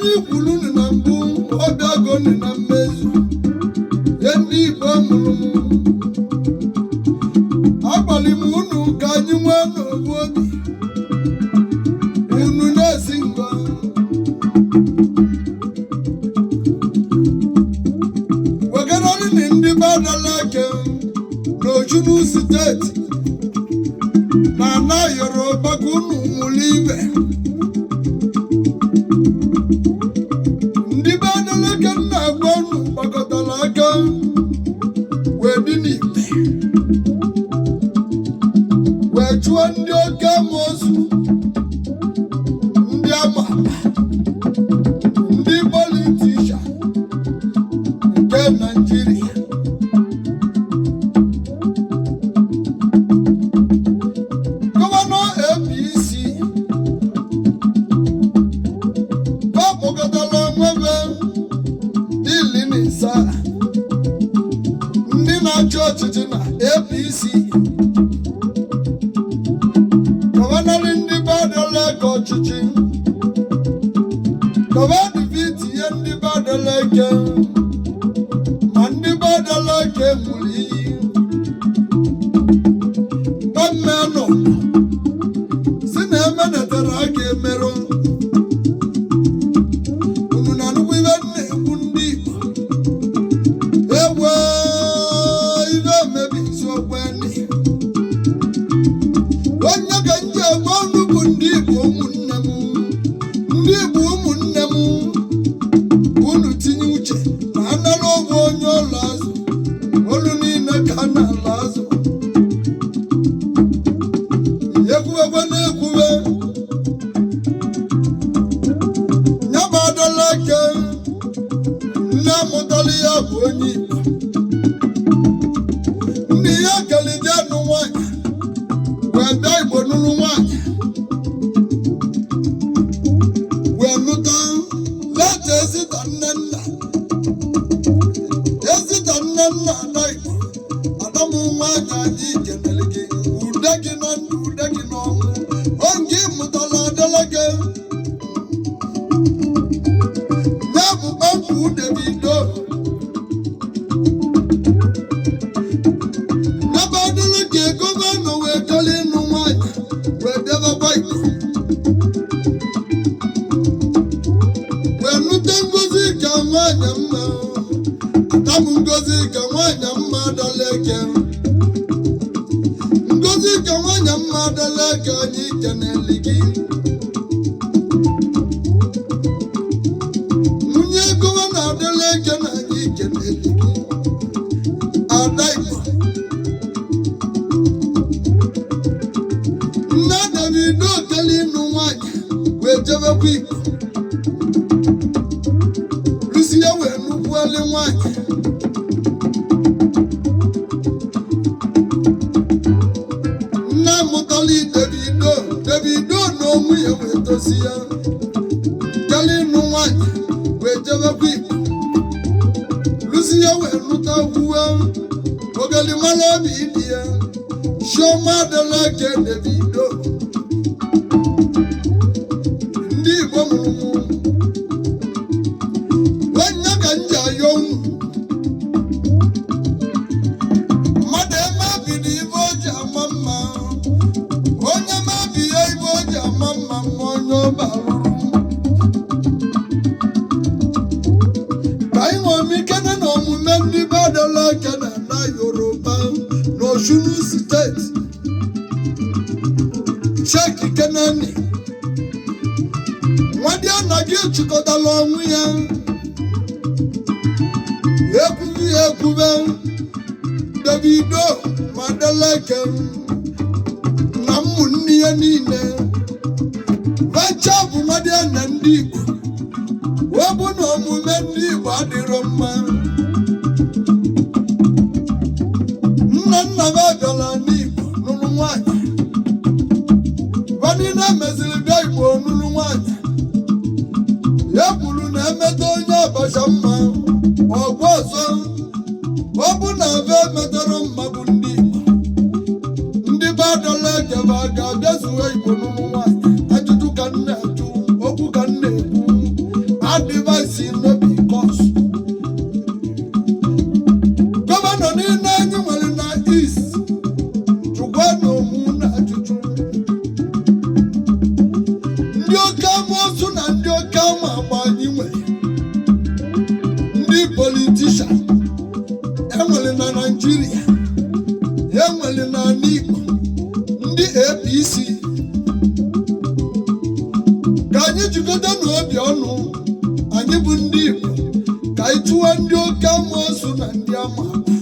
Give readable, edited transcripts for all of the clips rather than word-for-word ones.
Anyị kwuru unu na mbụ, ọbịago unu na mmezu. Ye ndị Igbo mụrụ m, agbalị m unu ka anyị nwee n'obu obi. Unu na-esi ngọ wegararị ndị Adeleke n'Osun Steeti na ana Yoruba ka unu mụrụ ibe. Ndị be Adeleke nna agwa unu gbakọtara aka wee dị n'ikpe wee chụọ ndị oke amoosu, ndị ama ama, ndị politician nke Naijiria. Gọvanọ APC kpọkọtara onwebe ili na ịsa ndị na-achị ọchịchị na APC, gọvanọrị ndị be Adeleke ọchịchị, gọvanọ tinye ndị be Adeleke, ma ndị be Adeleke nwụrụ iyi gọọmenti si na emenetara aka emerụ unu na nnukwu ibe na-ekwu. Ndị Igbo, ewe ibe emebi isiokwu ndị onye ka nji egbe unu bụ ndị Igbo ụmụnne m, ndị Igbo ụmụnne m, unu tinye uche na anara ogwe onye ụlọ azụ olu niile ka a na-ala azụ. Ekwuwekwe na-ekwuwe ya bụ Adeleke, nne mụtara ya bụ onye Igbo, nne ya kelije nụ nwanyị wee bịa Igbo nụrụ nwanyị wee nụta leta ezita nne nna, ezita nne nna ada Igbo. Ada m nwanyị, anyị kenere gị, ude gị na ndụ, ude gị n'ọnwụ. Oge ị mụtara Adeleke ya bụ kpamkpu Davido n'ebe Adeleke gọvanọ wee chọrọ ịnụ nwanyị wee debekwa Igbo wee nụte Ngozi ka nwanyị mma. Ada m Ngozi ka nwanyị mma Adeleke, Ngozi ka nwanyị mma Adeleke, anyị kenele gị. Nwunye gọvanọ Adeleke na anyị kenele gị, ada Igbo. Nne Davido kele ịnụ nwanyị wee jebekwa Igbo lusi ya wee nukwuali nwanyị. Nne mụtala Davido, Davido na onwe ya wee tosi ya kele ịnụ nwanyị wee jebekwa Igbo lusi ya wee nụta gwuwe ogelimara obi dị ya, Chioma Adeleke Davido. Ndị Igbo mụrụ mụ onye ka m ji ayọ unu mmadụ emebiri ibe o ji ama mma, onye mebi ya ibe o ji ama mma, ma onye ọba rụrụ ka anyị ṅomi ikene na omume ndị be Adeleke na ala Yoruba na Osun Steeti. Cheki keneni nwadị anaghị chịkọtala ọnwụ ya, ekwughị ya ekwube. Davido ma Adeleke na ụmụnne ya niile vecha bụ nwadị na ndị Igbo wee bụ na omume ndị Igbo adịrọ mma. Nna nna m abịala n'Igbo nụrụ nwanyị, gwa niile meziri bịa Igbo nụrụ nwanyị. Ya kwuru na emeta onye abacha mma ọgwụ ọzọ, ọ bụ na be emetara mma bụ ndị Igbo, ndị be Adeleke ba ga-abịa zuwe Igbo nụrụ nwanyị. Ajụjụ ka m na-ajụ, okwu ka m na-ekwu. Ndị oke amoosu na ndị oke ama agba anyị nwere, ndị politician enwere na Naịjirịa, enwere n'ala Igbo, ndị APC, ka anyị jikọta n'obi ọnụ. Anyị bụ ndị Igbo, ka anyị chụwa ndị oke amoosu na ndị ama agba,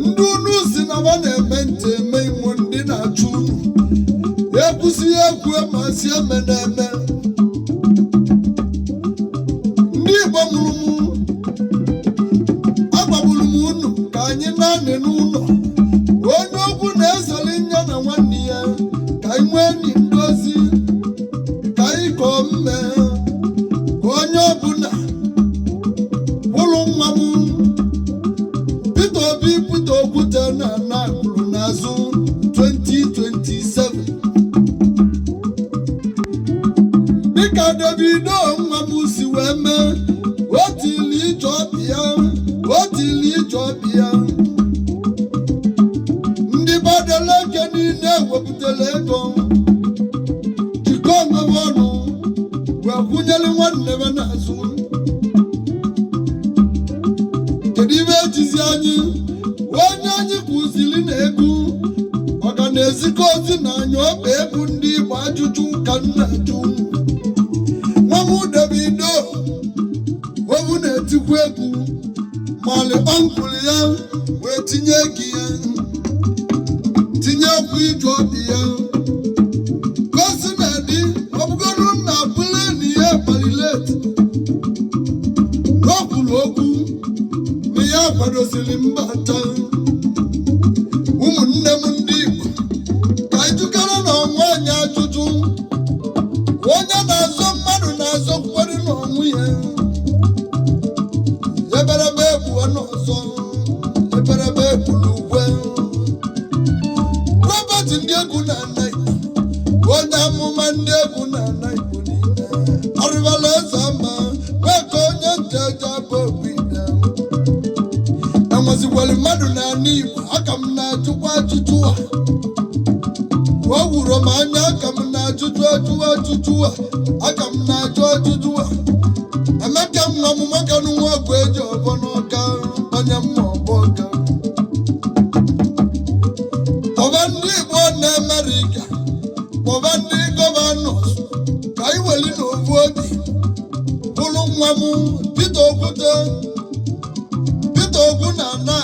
ndị unu si na ba na-eme ntị eme imo, ndị na-achụ unu ekwusi ya ekwu ma si eme na-eme. Ndị Igbo mụrụ m, agbagburu m unu ka anyị naanị n'ụlọ. Onye okwu na-esoli nya na nwanne ya, ka anyị nwee enyi ndozi, ka anyị kọọ mme, ka onye ọbụla kwụrụ. Nwa m Peter Obi, Peter Okwute na ana kwuru n'azụ 2027, dịka Davido nwa m si wee mee. O tili ije ọbịa, o tili ije ọbịa. Ndị Badeleke niile wepụtara ego, jikọọ onwe ha ọnụ wee kwụnyere nwanne ha n'azụ. Kedu ibe ejizi anyị? Onye anyị kụziri na egwu ọ ga na-ezikọ ozi na anyị ọkpa egwu ndị Igbo? Ajụjụ ka m na-ajụ. Nwa m Davido obu na-etikwa egwu mali uncle ya wee tinye ego ya, tinye okwu ije obi ya gosi na dị. Ọ bụgoro na plane ya palileti n'okwuru okwu na ya kwadosiri mbata. Ụmụnne m ndị Igbo, ka anyị jụkere na onwe anyị ajụjụ. Onye na-azọ mmadụ na-azọ kwere n'onwe ya. Eberebe egbuo n'ọzọ, eberebe egburu ugwe. Robert, ndị egwu na-ana Igbo, onye amụma ndị egwu na-ana Igbo niile, arịbala eze ama nwee ka onye nteja bụ ogwide enwezikwara mmadụ n'ala Igbo. Aka m na-ajụkwa ajụjụ a, o wuru m anya. Aka m na-ajụjụ ajụ ajụjụ a, aka m na-ajụ ajụjụ a. Emeka nwa m nwoke nụ, nwa ọgwụ eji ọbọ n'ọka, onye mma ọbọ ọka. Kpọba ndị Igbo na Amerịka, kpọba ndị governors, ka anyị weli n'ofu obi bụrụ nwa m Peter Okwute, Peter Ogwu na ana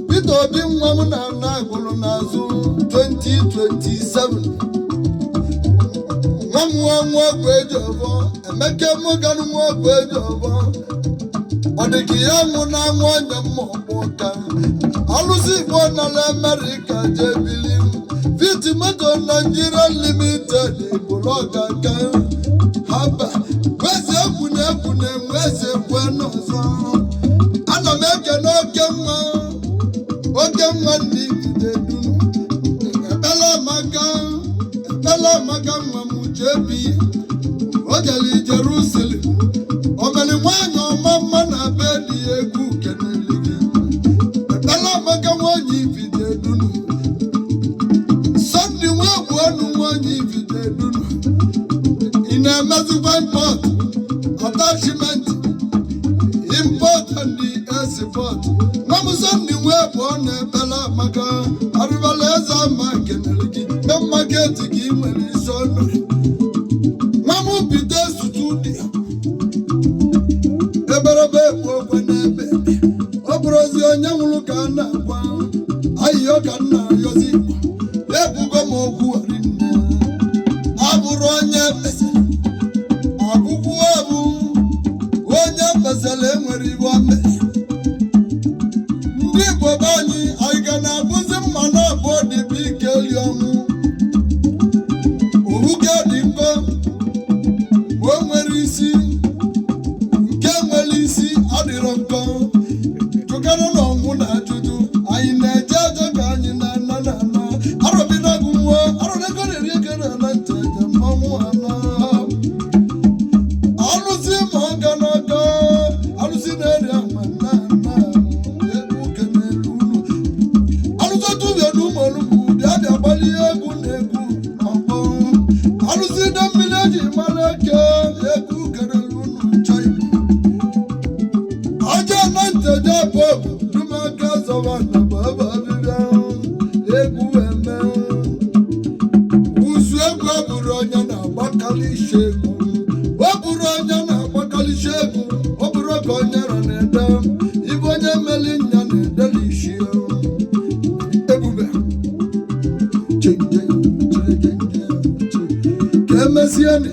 Peter Obi nwa m na ana gwụrụ n'azụ 2027. Nwa m nwa nwa ọgwụ eji ọbọ, Emeka mụganụ nwa ọgwụ eji ọbọ. Ọ dị ka ya nwụ na anwụ onye mma ọgbọ ka alụsị Igbo nọ na Amerịka jee bili. Fit Moto Nigeria Limited bụrụ ọkaka haba eze egwu na egwu na-enwe eze ekwe n'ọzọ. Ana m ekene oke nwa, oke nwa ndị Igide dunu. Ekpele amaka, ekpele amaka. Nwa m jebi o jere Jerusalem, omeli nwaanyị ọma mma na be dị ya. Egwu kenele gị, ekpele amaka nwaanyị Ifite dunu. Sunday nwa egwu ọnụ nwaanyị Ifite dunu. Ị na-emezikwa import attachment, import and export. Nwa m Sunday nwa egwu ọnụ, ekpele amaka, arịbala eze ama kenere gị na market ka ị nwere isi ọnụ. Nwa m bido studio eberebe ekwu okwe n'ebe. Ọ bụrụzi onye nwụrụ ka a na-agwa ayịyọ ka m na-ayọzi Igbo. Ebugo m okwu rinne, abụrụ onye kpesara ọgwụgwụ, abụ onye kpesara enwere iwe o mere. Ndị Igbo be anyị, anyị ga na-abụzi mma na abụọ dịbụ ike eli ọnwụ oruke dị nkọ. O nwere isi, nke nwere isi adịrọ nkọ. Jụkara na ọnwụ na ajụjụ anyị na-eje eje ka anyị na-ana na ana arọbinagụ nwa arọnego na-eri ego na ana nteje mmanwụ ana. Ọba na bụ ọbịbịa egwu eme ụzụ. Egwu abụrụ onye na-agbakalị isi egwu, ọ bụrụ onye na-agbakalị isi egwu, ọ bụrụ ka onye nọ na-ede ibe onye meli nya na-edeli isi ebube chenje chenje. Ka emesieni.